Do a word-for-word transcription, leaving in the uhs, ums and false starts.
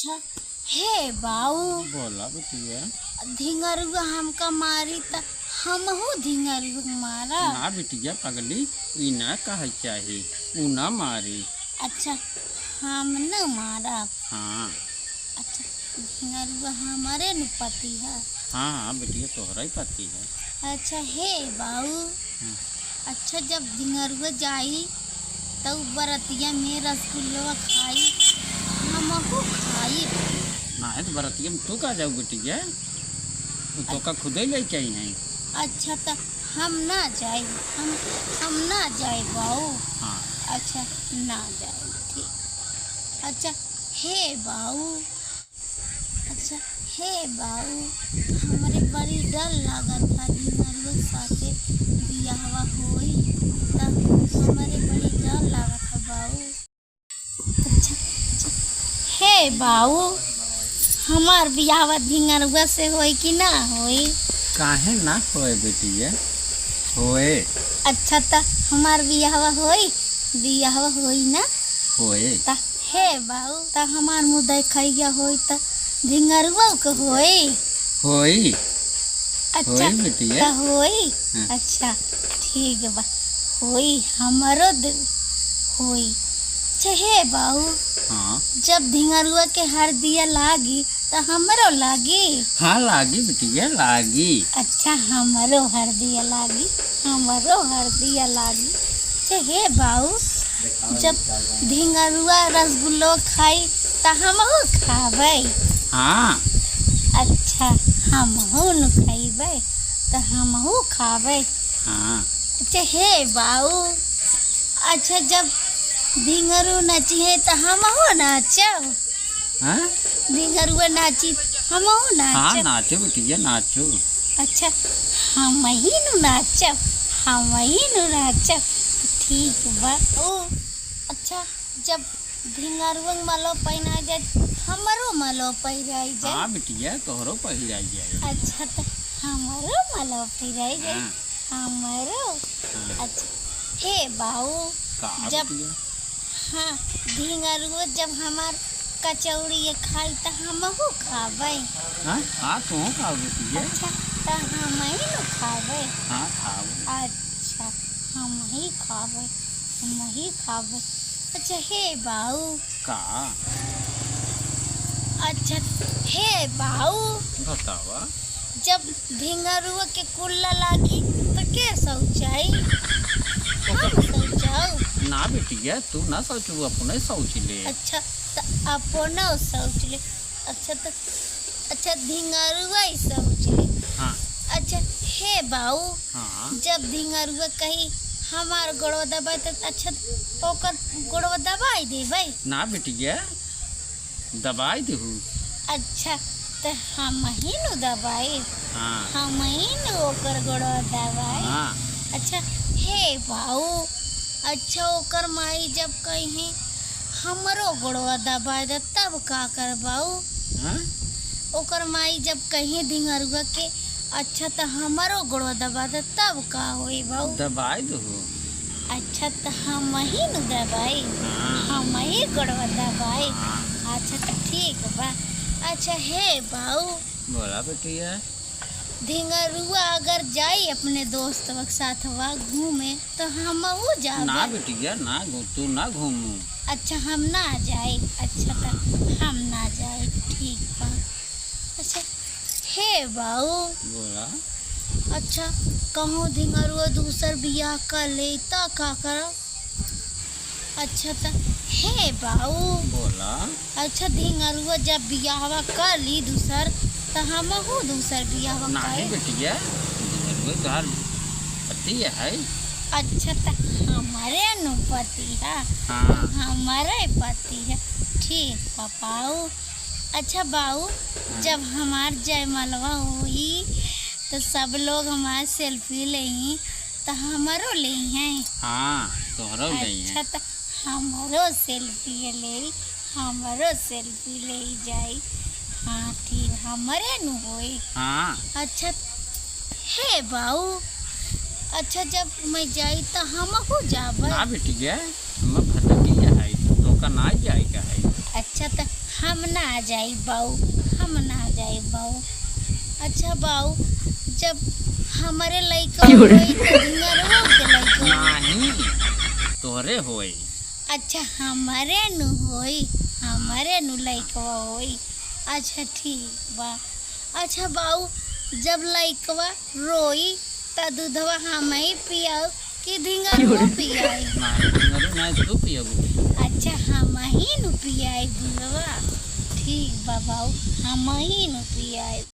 हे बाऊ। बोला बिटिया। धिंगरुआ हमका मारी त हमहू धिंगरुआ मारा। ना बिटिया पगली, ई ना कहे चाही, ऊ ना मारी। अच्छा, हम न मारब। हाँ। अच्छा, धिंगरुआ हमरे न पति है। हाँ, हाँ, बिटिया, तोहरा ही पति है। अच्छा, हे बाऊ। हाँ। अच्छा, जब धिंगरुआ जाई, त उ बरतिया में रसगुल्लवा खाई, हमहू खाई। नाहीं, त बरतिया में तू का जाऊ, बिटिया? उ तोका खुदे लेके आई हैं। अच्छा, त हम ना जाई, हम, हम ना जाई बाऊ। हाँ। अच्छा, ना जाई, ठीक। अच्छा, हे बाऊ, अच्छा, हे बाऊ, हमरे बड़ी डर लागत बा, धिंगरुआ साथे बियाहवा होई, त हमरे बड़ी डर लागत बा बाऊ। अच्छा, अच्छा, हे बाऊ, हमार बियाहवा धिंगरुआ से होई कि ना होई? काहे ना होए बिटिया, होए। अच्छा, त हमार बियाहवा होई, बियाहवा होई ना? होए। त हे बाऊ, त हमार मुँह देखइया होई त धिंगरुआ के होई? होई। अच्छा, होई बिटिया। त होई? हाँ। अच्छा, ठीक बा, होई, हमरो द-, होई। अच्छा, हे बाऊ, हाँ। जब धिंगरुआ के हरदिया लागी, त हमरो लागी? हाँ, लागी बिटिया, लागी। अच्छा, हमरो हरदिया लागी, हमरो हरदिया लागी। अच्छा, हे बाऊ, जब धिंगरुआ रसगुल्लो खाई, त हमहू खाबै। हाँ। अच्छा, हमहू नु खइबै, त हमहू खाबै। हाँ। अच्छा, हे बाऊ, अच्छा, जब धिंगरू नचिहैं, त हमहू नाचब। हाँ? धिंगरुआ नाची, हमहू हाँ, नाचब। नाचो बिटिया, नाचो। अच्छा, हमही नु नाचब, हमही नु नाचब। ठीक बा। ओ, अच्छा, जब धिंगरुआ के मालो पहिराई जाए, हमरो मालो पहिराई जाए। हाँ बिटिया, तोहरो पहिराई जाए। अच्छा, त हमरो मालो पहिराई जाए। हाँ। हमरो? हाँ। अच्छा, हे बाऊ, का जब बिटिया? हाँ, धिंगरुआ जब हमार कचौड़ी खाई त हमहू खाबै। हाँ? हाँ, तू खाओ बिटिया। अच्छा, त हमही नु खाबै। हाँ, खाओ। अच्छा, हमही खाबै, हमही खाबै। अच्छा, हे बाऊ। का? अच्छा, हे बाऊ। बतावा। जब धिंगरुआ के कुल्ला लागी, त के शौचाई? हम ओकर शौचाऊ? ना बिटिया, तू ना शौचू, अपने शौच ले। अच्छा, त अपनो शौच ले। अच्छा, त, अच्छा, धिंगरुआ ही शौच ले। हाँ। अच्छा, हे बाऊ, हाँ। जब धिंगरुआ कही, "हमार गोड़वा दबाई," त अच्छा, ओकर गोड़वा दबाई देबै? ना बिटिया, दबाई देहू। अच्छा, त हमही नु दबाई। हाँ। हमही नु ओकर गोड़वा दबाई। हाँ। अच्छा, हे बाऊ, अच्छा, ओकर माई जब कही, "हमरो गोड़वा दबाई दे," तब का कर बाऊ? हाँ? ओकर माई जब कही धिंगरुआ के, "अच्छा, त हमरो गोड़वा दबा दे," तब का होई बाऊ? दबाई देहू। अच्छा, त हमही नु दबाई, हाँ। हमही गोड़वा दबाई। हाँ। अच्छा, त ठीक बा। अच्छा, हे बाऊ। बोला बिटिया। धिंगरुआ अगर जाई अपने दोस्तवा के साथवा घूमे, त हमहू जाबे। ना बिटिया, ना घू-, तू ना घूमू। अच्छा, हम ना जाई। अच्छा, त हम ना जाई, ठीक बा। अच्छा, हे बाऊ। बोला। अच्छा, कहूँ धिंगरुआ दूसर बियाह कर ले, त का करब? अच्छा, त हे बाऊ। बोला। अच्छा, धिंगरुआ जब बियाहवा कर ली दूसर, त हमहू दूसर बियाहवा नाहीं करे। बिटिया, धिंगरुआ तोहार पति है। अच्छा, त हमरे नु पति है। हाँ। हमरे पति है। ठीक बा बाऊ। अच्छा बाऊ, हाँ। जब हमार जयमलवा होई, त सब लोग हमार selfie लेई, त हमरो लेइहैं। हाँ, तोहरो लेइहैं। अच्छा, त हमरो selfie लेई, हमरो selfie लेई जाई। हाँ, ठीक, हमरे नु होई। हाँ। अच्छा, हे बाऊ, अच्छा, जब मैं जाई, त हमहू जाबै। ना बिटिया, हम भटकिया है, तोका ना जाए का है। अच्छा, त हम ना जाई बाऊ, हम ना जाई बाऊ। अच्छा बाऊ, जब हमरे लइका क्यों रे? होई त ढिंगरवा के लइका होई? नाही, तोहरे होई। अच्छा, हमरे नु होई, हमरे नु लइकवा होई। अच्छा, ठीक बा। अच्छा बाऊ, जब लइकवा रोई, त दूधवा हमही पियाऊ कि ढिंगरवा पियाई? नाही, ढिंगरू नाही, तू पियबू। अच्छा, हमही नु पियाई दूधवा। ठीक बा बाऊ, हमही नु पियाई।